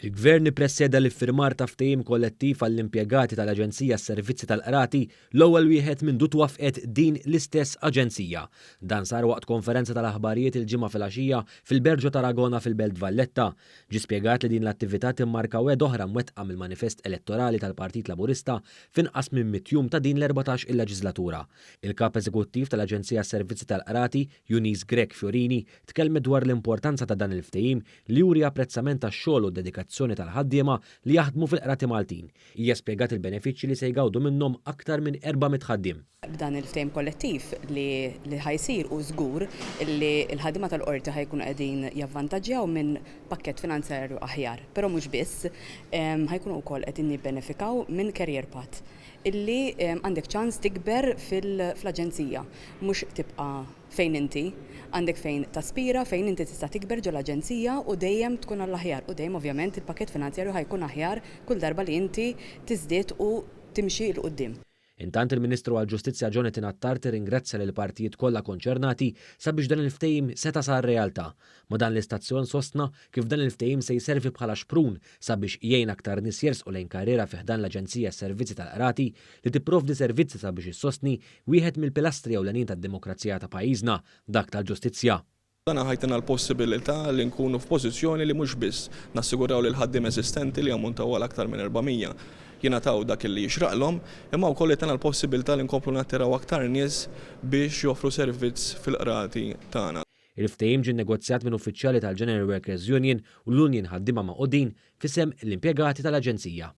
Il-Gvern ippreseda l-iffirmar ta' ftehim kollettiv għall-impjegati tal-Aġenzija għas-Servizzi tal-Qrati, l-ewwel wieħed mindu twaffqet din l-istess aġenzija. Dan sar waqt konferenza tal-aħbarijiet il-Ġimgħa filgħaxija fil-Berġo Taragona fil-Belt Valletta. Ġie spjegat li din l-attività timmarka wegħda oħra mwettqa mill-manifest elettorali tal-Partit Laburista f'inqas minn 100 jum ta' din l-14 il-leġislatura. Il-Kap Eżekuttiv tal-Aġenzija għas-Servizzi tal-Qrati, Eunice Grech Fiorini, tkellmet dwar l-importanza ta' dan il-ftehim li juri apprezzament għax-xogħol u d-dedikazzjoni tal-ħaddiema li jaħdmu fil-qrati Maltin. Hija spjegat il-benefiċċji li se jgawdu minnhom aktar minn 400 ħaddiem. B'dan il-ftehim kollettiv li li ħa jsir hu żgur li l-ħaddiema tal-Qorti ħa jkunu qegħdin javvantaġġjaw minn pakkett finanzjarju aħjar. Però mhux biss, ħa jkunu wkoll qegħdin jibbenefikaw minn career path illi għandek ċans tikber fl-aġenzija, mhux tibqa' fejn inti, għandek fejn taspira, fejn inti tista' tikber ġol-aġenzija u dejjem tkun għall-aħjar u dejjem ovvjament il-pakkett finanzjarju ħa jkun aħjar kull darba li inti tiżdied u timxi 'l quddiem. Intant il-Ministru għall-Ġustizzja Jonathan Attard irringrazzja lill-partijiet kollha konċernati sabiex dan il-ftehim seta' sar realtà. Ma' dan l-istazzjon sostna kif dan il-ftehim se jservi bħala xprun sabiex jgħin aktar nies jersqu lejn karriera fi ħdan l-Aġenzija għas-Servizzi tal-Qrati li tipprovdi servizzi sabiex issostni wieħed mill-pilastri ewlenin tad-demokrazija ta' pajjiżna, dak tal-ġustizzja. Dan ħa jtina l-possibilità li nkunu f'pożizzjoni li mhux biss nassiguraw li l-ħaddiem eżistenti li jammontaw għal aktar minn 400 jingħataw dak li jixraqlhom, imma wkoll jtina l-possibilità li nkomplu nattiraw aktar nies biex joffru servizz fil-qrati tagħna. Il-ftehim ġie nnegozjat minn uffiċjali tal-General Workers Union u l-Union Ħaddiema Magħqudin f'isem l-impjegati tal-Aġenzija.